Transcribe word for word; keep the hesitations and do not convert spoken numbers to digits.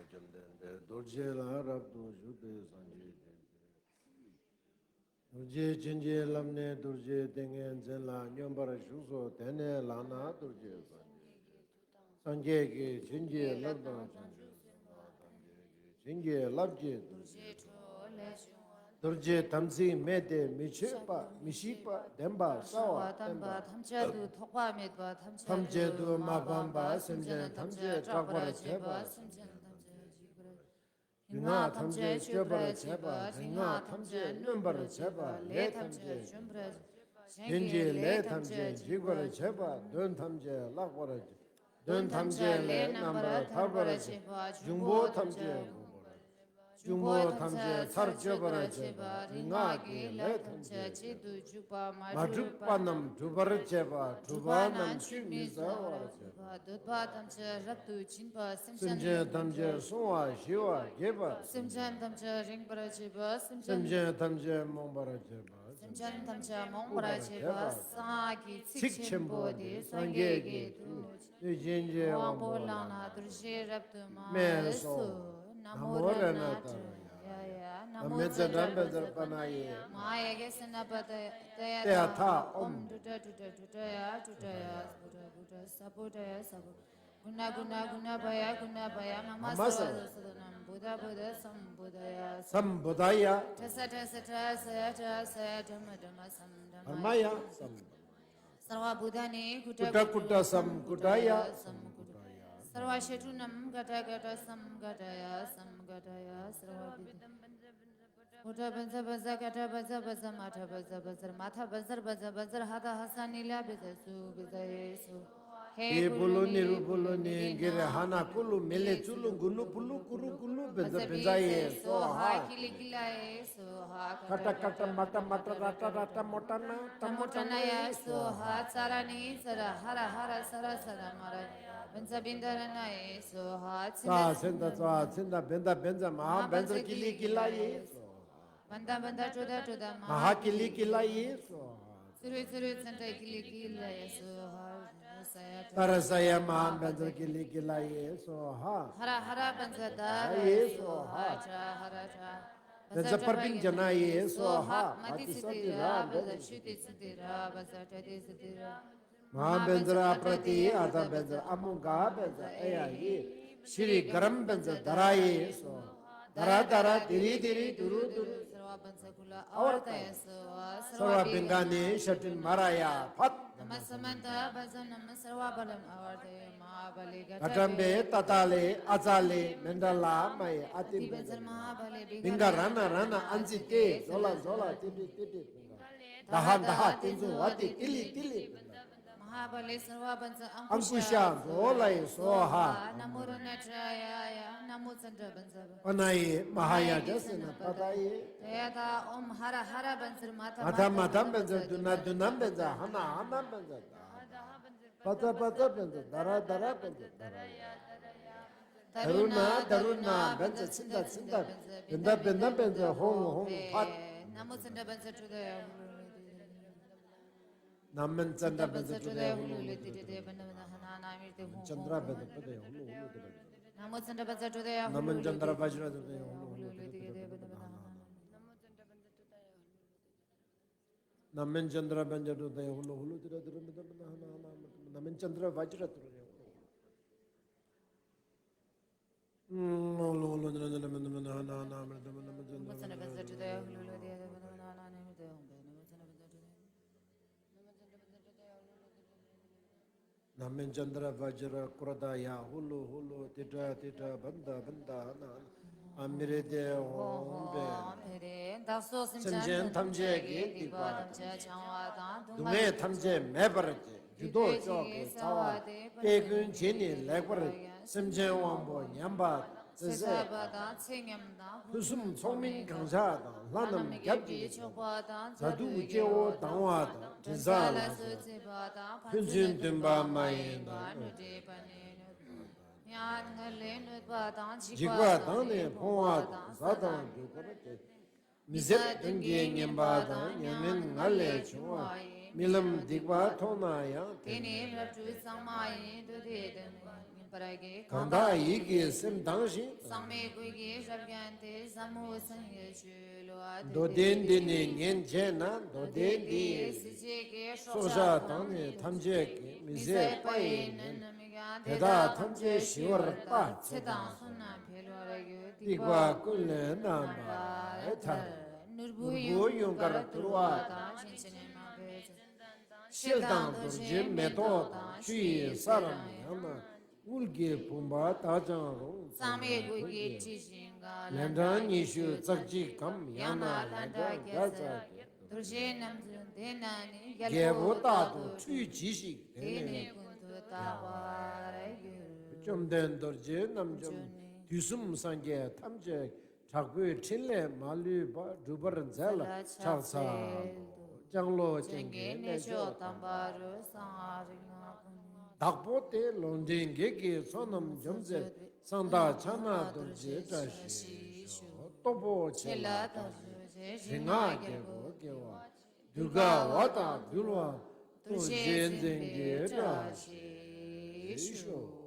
བཅོམ་ལྡན་འདས་རྡོ་རྗེ་ལ་རབ་ཏུ་བཞུགས་པའི་སངས་རྒྱས་ཀྱི་རྡོ་རྗེ་བྱིན་གྱིས་བརླབས་ནས་རྡོ་རྗེ་ཏིང་ངེ་འཛིན་ལ་སྙོམས་པར་ཞུགས་སོ། དེ་ནས་ལག་ན་རྡོ་རྗེ་སངས་རྒྱས་ཀྱི་སངས་རྒྱས་ཀྱི་བྱིན་གྱིས་བརླབས་དང་། བྱང་ཆུབ་སེམས་དཔའ་ཐམས་ཅད་ཀྱི་བྱིན་གྱིས་བརླབས་ཀྱི་རྡོ་རྗེ། རྡོ་རྗེ་དམ་ཚིག་མེད་དེ་མི་ཆོད་པ། མི་ཤིགས་པ། བདེན་པ་གསལ་བ་བརྟན་པ། ཐམས་ཅད་དུ་ཐོགས་པ་མེད་པ། ཐམས་ཅད་དུ་མ་ཕམ་པ། སེམས་ཅན་ཐམས་ཅད་སྐྲག་པར་བྱེད་པ། སེམས་ཅན་ཐམས་ཅད་འཇིགས་པར། རིག་སྔགས་ཐམས་ཅད་གཅོད་པར་བྱེད་པ། རིག་སྔགས་ཐམས་ཅད་གནོན་པར་བྱེད་པ། ལས་ཐམས་ཅད་འཇོམས་པར། གཞན་གྱི་ལས་ཐམས་ཅད་འཇིག་པར་བྱེད་པ། གདོན་ཐམས་ཅད་བརླག་པར་བྱེད། གདོན་ཐམས་ཅད་ལས་རྣམ་པར་ཐར་བར་བྱེད་པ། འབྱུང་པོ་ཐམས་ཅད་འགོག་པར། འབྱུང་པོ་ཐམས་ཅད་ཚར་གཅོད་པར་བྱེད་པ། རིག་སྔགས་ཀྱི་ལས་ཐམས་ཅད་བྱེད་དུ་འཇུག་པ། མ་གྲུབ་པ་རྣམས་གྲུབ་པར་བྱེད་པ། གྲུབ་པ་རྣམས་ཆུད་མི་ཟ་བར་བྱེད་པ། འདོད་པ་ཐམས་ཅད་རབ་ཏུ་འབྱིན་པ། སེམས་ཅན་ཐམས་ཅད་སྲུང་བ་ཞི་བ་དགེ་བ། སེམས་ཅན་ཐམས་ཅད་རིང་བར་བྱེད་པ། སེམས་ཅན་ཐམས་ཅད་རྨོངས་པར་བྱེད་པ། སེམས་ཅན་ཐམས་ཅད་རྨོངས་པར་བྱེད་པ། གསང་སྔགས་ཀྱི་ཚིག་ཆེན་པོ་དེ་སངས་རྒྱས་ཀྱི་མཐུས་བརྗོད་བྱིན་གྱིས་དབང་པོ་བླངས་ན་རྡོ་རྗེ་རབ་ཏུ་མ་ཡལ་སོ། ན་མོ་རཏྣ་ཏྲཱ་ཡ་ཡ། ན་མོ་ཙནྡྲ་བཛྲ་པཱ་ཎ་ཡེ། མ་ཧཱ་ཡ་ག་ས་ན་པ་ཏ་ཏ་ཡ་ཏ་ཡ་ཐཱ། ཨོཾ་ཏྲུ་ཏྲ་ཏྲུ་ཏྲ་ཏྲུ་ཏྲ་ཡ་ཏྲུ་ཏྲ་ཡ། སྦུ་ཏྲ་སྦུ་ཏྲ་ས་པུ་ཏྲ་ཡ་ས་པུ། གུ་ཎ་གུ་ཎ་གུ་ཎ་བ་ཡ་གུ་ཎ་བ་ཡ། མ་མ་ས་བ་ས་ད་ན་བུ་ད་བུ་ད་སཾ་བུ་ད་ཡ། སཾ་བུ་ད་ཡ། ཏྲ་ས་ཏྲ་ས་ཏྲ་ས་ཡ་ཏྲ་ས་ཡ། ཏྲ་མ་ཏྲ་མ་སཾ་ཏྲ་མ་ཡ། སརྦ་བྷུ་ཏ་ནི། ཀུ་ཊ་ཀུ་ཊ་སཾ་ཀུ་ཊ་ཡ། སརྦ་ཤ་ཏྲུ་ཎམ། ག་ཏྲ་ག་ཏྲ་སཾ་ག་ཏྲ་ཡ། སཾ་ག་ཏྲ་ཡ། སརྦ་བི་དམ། ཀུ་ཊ་བཛྲ་བཛྲ་ག་ཏྲ་བཛྲ་བཛྲ་མ་ཏྲ་བཛྲ་བཛྲ་མ་ཐ་བཛྲ་བཛྲ་བཛྲ་ཧ་ཏ་ཧ་ས་ནི་ལ་བི་ཛ་སུ་བི་ཛ་ཡེ་སུ། ཧེ་པུ་ལུ་ནི་རུ་པུ་ལུ་ནི་གི་རེ་ཧ་ན་ཀུ་ལུ་མི་ལེ་ཙུ་ལུ་གུ་ལུ་པུ་ལུ་ཀུ་རུ་ཀུ་ལུ་བི་ཛ་བི་ཛ་ཡེ་སོ་ཧ། ཀི་ལི་ཀི་ལ་ཡེ་སོ་ཧ། ཀ་ཏ་ཀ་ཏ་མ་ཏ་མ་ཏ་ར་ཏ་ར་ཏ་མོ་ཏ་ན་ཏ་མོ་ཏ་ན་ཡེ་སོ་ཧ། ཙ་ར་ནི་ཙ་ར་ཧ་ར་ཧ་ར་ས་ར་ས་ར་མ་ར་བི་ཛ་བི་ཛ་ར་ན་ཡེ་སོ་ཧ། ཙ་ཙ་ཙ་ཙ་བི་ཛ་བི་ཛ་བི་ཛ་མ་ཧ་བི་ཛ་ཀི་ལི་ཀི་ལ་ཡེ་སོ་ཧ། བན་ད་བན་ད་ཀྲོ་ད་ཀྲོ་ད་མ་ཧ་ཀི་ལི་ཀི་ལ་ཡེ་སོ་ཧ། ཙུ་རུ་ཙུ་རུ་ཙན་ད་ཀི་ལི་ཀི་ལ་ཡེ་སོ་ཧ། ས་ཡ་ཏ་ར་ས་ཡ་མ་ཧ་བན་ཛ་ཀི་ལི་ཀི་ལ་ཡེ་སོ་ཧ། ཧ་ར་ཧ་ར་བན་ཛ་ད་ཡེ་སོ་ཧ། ཧ་ར་ཧ་ར། བན་ཛ་པར་པིན་ཇ་ན་ཡེ་སོ་ཧ། མ་ཏི་སི་ཏི་ར་བན་ཛ་ཤུ་ཏི་སི་ཏི་ར་བན་ཛ་ཏྲ་ཏི་སི་ཏི་ར། མ་ཧཱ་བཛྲ་ཨ་པྲ་ཏི་ཨ་ཏ་བཛྲ་ཨ་མོ་གྷ་བཛྲ་ཨ་ཡ་ཡེ། ཤྲཱི་གྷ་རམ་བཛྲ་དྷ་ར་ཡེ་སྭཱ་ཧཱ། དྷ་ར་དྷ་ར་དྷི་རི་དྷི་རི་དྷུ་རུ་དྷུ་རུ། སརྦ་བཛྲ་ཀུ་ལ་ཨ་ཝརྟ་ཡེ་སྭཱ་ཧཱ། སརྦ་བིང་ག་ནི་ཤ་ཏྲི་མ་ར་ཡ་ཕཊ། ན་མ་ས་མན་ཏ་བཛྲ་ན་མ་སརྦ་བ་ལམ་ཨ་ཝརྟ་ཡེ། མ་ཧཱ་བ་ལི་ག་ཊམ་བེ་ཏ་ཏ་ལེ་ཨ་ཙ་ལེ་མན་ད་ལ་མ་ཡེ་ཨ་ཏི་བཛྲ་མ་ཧཱ་བ་ལི་བིང་ག་ར་ན་ར་ན་ཨན་ཙི་ཏེ་ཛོ་ལ་ཛོ་ལ་ཏི་ཏི་ཏི་ཏི་བིང་ག། ད་ཧ་ད་ཧ་ཏི་ཛུ་ཝ་ཏི་ཏི་ལི་ཏི་ལི། མ་ཧཱ་བ་ལི་སརྦ་བཛྲ་ཨང་ཀུ་ཤ་ཛོ་ལ་ཡེ་སྭཱ་ཧཱ། ན་མོ་རཏྣ་ཏྲ་ཡ་ཡ། ན་མོ་ཙནྡྲ་བཛྲ་པ་ཎ་ཡེ། མ་ཧཱ་ཡ་ཛ་ས་ན་པ་ཏ་ཡེ། ཏ་ཡ་ཐཱ། ཨོཾ་ཧ་ར་ཧ་ར་བཛྲ་མ་ཐ་མ་ཐ་མ་ཐ་བཛྲ་དྷུ་ན་དྷུ་ན་བཛྲ་ཧ་ན་ཧ་ན་བཛྲ་དྷ་ར་དྷ་ར་བཛྲ་པ་ཙ་པ་ཙ་བཛྲ་དྷ་ར་དྷ་ར་བཛྲ་དྷ་ར་ཡ། དྷ་རུ་ཎ་དྷ་རུ་ཎ་བཛྲ་ཚིན་ད་ཚིན་ད་བི་ད་བི་ད་བཛྲ་ཧཱུྃ་ཧཱུྃ་ཕཊ། ན་མོ་ཙནྡྲ་བཛྲ་ཏྲོ་དྷ་ཡ་ཧུ་ལུ་ལུ་ཏི་ཏི། ན་མན་ཙནྡྲ་བཛྲ་ཏྲོ་དྷ་ཡ་ཧུ་ལུ་ལུ་ཏི་ཏི་ཏི་བི་ན་བི་ན་ཧ་ན་ཧ་ན་མི་ཏི་ཧཱུྃ་ཧཱུྃ། ཙནྡྲ་བཛྲ་ཏྲོ་དྷ་ཡ་ཧུ་ལུ་ཧུ་ལུ་ཏི་ཏི། ན་མོ་ཙནྡྲ་བཛྲ་ཏྲོ་དྷ་ཡ་ཧུ་ལུ་ལུ་ཏི་ཏི་ཏི་བི་ན་བི་ན་ཧ་ན་ཧ་ན། ན་མན་ཙནྡྲ་བཛྲ་ཏྲོ་དྷ་ཡ་ཧུ་ལུ་ཧུ་ལུ་ཏི་ཏི་ཏི་བི་ན་བི་ན་ཧ་ན་ཧ་ན། ན་མན་ཙནྡྲ་བཛྲ་ཏྲོ་དྷ་ཡ་ཧུ་ལུ། ན་མན་ཙནྡྲ་བཛྲ་ཀྲོ་དྷ་ཡ་ཧུ་ལུ་ཧུ་ལུ་ཏི་ཏྲ་ཏི་ཏྲ་བན་ད་བན་ད་ཧ་ན་ཧ་ན། ཨ་མི་རི་ཏེ་ཧོམ་བེ། བདག་སོགས་སེམས་ཅན་ཐམས་ཅད་ཀྱི་སྡིག་པ་ཐམས་ཅད་བྱང་བ་དང་། སྡུག་བསྔལ་ཐམས་ཅད་མེད་པར་བྱེད། རྒྱུ་ལྡོག་ཕྱོགས་ཀྱི་རྩ་བ་སྟེ། དཔེ་ཀུན་བྱས་ནས་ལེགས་པར་སེམས་ཅན་དབང་པོ་ཉམས་པ་དང་། ཚེ་ཟད་པ་དང་། ཚེ་ཉམས་དང་། ཕུན་སུམ་ཚོགས་མིན་གང་ཤར་དང་། ལྷ་རྣམས་རྒྱབ་ཀྱིས་ཕྱོགས་པ་དང་། མཛའ་སྡུག་སྐྱེ་བོ་སྡང་བ་དང་། དྲི་ཟ་ལ་སོགས་བྱེད་པ་དང་། ཕན་ཚུན་འདུན་པ་མ་ཡིན་པ། གནོད་བྱེད་པ་ནི་གནོད་པ་དང་། གཡང་ངལ་ལས་གནོད་པ་དང་། འཇིགས་པ་དང་ནི་ཕོངས་པ་དང་། གཟའ་དང་སྒྲུབ་པར་བྱེད། མི་བཟད་གདོན་གྱིས་ཉེན་པ་དང་། ཉེས་དམན་ང་ལས་བྱུང་བ་ཡིན། རྨི་ལམ་སྡིག་པ་མཐོང་ན་ཡང་། དེ་ནི་རབ་ཏུ་གཙང་མ་ཡིན། མདོ་སྡེ་སྡོམ་པ་ཉན་པར་བགྱི། གང་དག་ཡིད་ཀྱིས་སེམས་དྭངས་ཤིང་། གཙང་མའི་གོས་ཀྱི་ཞབས་ཀྱང་ཏེ། ཟབ་མོ་སངས་རྒྱས་ཆོས་ལུགས་པ། མདོ་སྡེ་འདི་ནི་ཉན་བྱས་ན། མདོ་སྡེ་འདི་ཡིས་སྲིད་ཞིའི་སྲོག་ཆགས་དང་ནི་ཐམས་ཅད་ཀྱི། མི་བཟད་པ་ཡི་ནད་རྣམས་ཀྱང་། དེ་དག་ཐམས་ཅད་ཞི་བར་ལྟ། ཚེ་དང་བསོད་ནམས་འཕེལ་བར་འགྱུར། སྡིག་པ་ཀུན་ལས་རྣམ་པར་ཐར། ནོར་བུ་ཡུངས་ཀར་དུལ་བ་དང་། ཤིང་ཆེན་མ་བུ་ཤེལ་དང་རྡོ་རྗེའི་མེ་ཏོག་དང་། ཆུ་ཡི་ས་རམ་ཡང་ན་དངུལ་གྱི་བུམ་པ་དག་ཀྱང་རུང་། གཙང་མའི་གོས་ཀྱིས་དཀྲིས་ཤིང་ཀ་ལན་གྲངས་ཉི་ཤུ་རྩ་གཅིག་གམ། ཡང་ན་ལན་གྲངས་བརྒྱ་རྩ་བརྒྱད། རྡོ་རྗེ་རྣམ་འཇོམས་དེ་ན་ནི། རྒྱལ་པོ་རྟག་ཏུ་ཁྲུས་གྱིས་ཤིག་དེ་ནི་ཀུན་ཏུ་དག་པར་འགྱུར། བཅོམ་ལྡན་རྡོ་རྗེ་རྣམ་འཇོམས་དུས་གསུམ་སངས་རྒྱས་ཐམས་ཅད། དྲག་པོའི་ཕྲིན་ལས་མ་ལུས་པ། སྒྲུབ་པར་མཛད་ལ་ཕྱག་འཚལ་ལོ། ལྕང་ལོ་ཅན་གྱི་གནས་མཆོག་དམ་པ་རུ། གསང་སྔགས་རིག་སྔགས་ཀུན། བདག་པོ་སྟེ་ལུང་འདྲེན་བགེགས་ཀྱི་ཚོགས་རྣམས་འཇོམས་མཛད། གསང་བདག་ཕྱག་ན་རྡོ་རྗེ་བཀྲ་ཤིས་ཤོག་སྟོབས་པོ་ཆེ་ལ་བདག་སོགས་རྗེ། རིག་སྔགས་རྒྱལ་པོ་རྒྱལ་བ། གདུལ་དཀའ་བ་དང་འདུལ་བ། ཐུགས་རྗེ་མཛད་པའི་བཀྲ་ཤིས་ཤོག